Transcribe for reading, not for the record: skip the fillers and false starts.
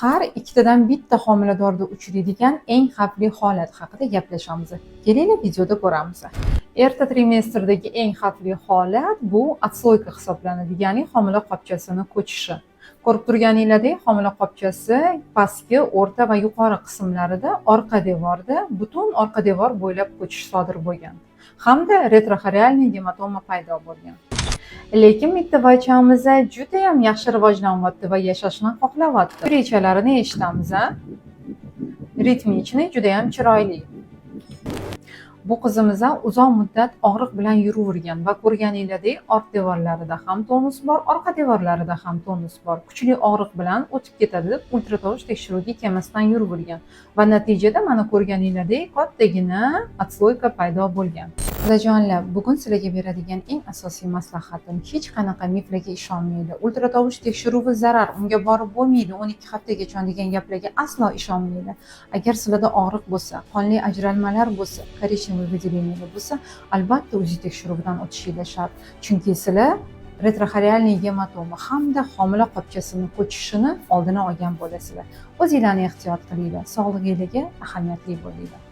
Har ikkitadan bitta homiladorda uchraydigan eng xavfli holat haqida gaplashamiz. Kelinglar, videoda ko'ramiz. Erta trimestrdagi eng xavfli holat bu отслойка hisoblanadi, ya'ni homila qopchasini ko'chishi. Ko'rib turganinglardek, homila qopchasi pastki, o'rta va yuqori qismlarida, orqa devorda, butun orqa devor bo'ylab ko'chish sodir bo'lgan hamda ретроходиальный gematoma paydo bo'lgan. Lekin mittavachamiz judayam yaxshi rivojlanyapti va yashashni xohlayapti. Rechalarini eshitamiz, a? Ритмичный, judayam chiroyli. Bu qizimiz uzoq muddat og'riq bilan yuravergan va ko'rganinglardek, ort devorlarida ham tonus bor, orqa devorlarida ham tonus bor. Kuchli og'riq bilan o'tib ketadi deb ultratovush tekshiruviga kelmasdan yuravergan va natijada, mana, ko'rganinglardek, kattagina отслойка paydo bo'lgan. Qizajonlar, bugun sizlarga beradigan eng asosiy maslahatim: hech qanaqa miflarga ishonmanglar. Ultratovush tekshiruvi zarar, unga borib bo'lmaydi 12 haftagacha degan gaplarga aslo ishonmanglar. Agar sizlarda og'riq bo'lsa, qonli ajralmalar bo'lsa, коричневый выделение bo'lsa, albatta УЗИ tekshiruvidan o'tishinglar shart. Chunki sizlar ретроходиальный gematoma hamda homila qopchasini ko'chishini oldini olgan bo'lasizlar. O'zinglarni ehtiyot qilinglar, sog'lig'inglarga ahamiyatli bo'linglar.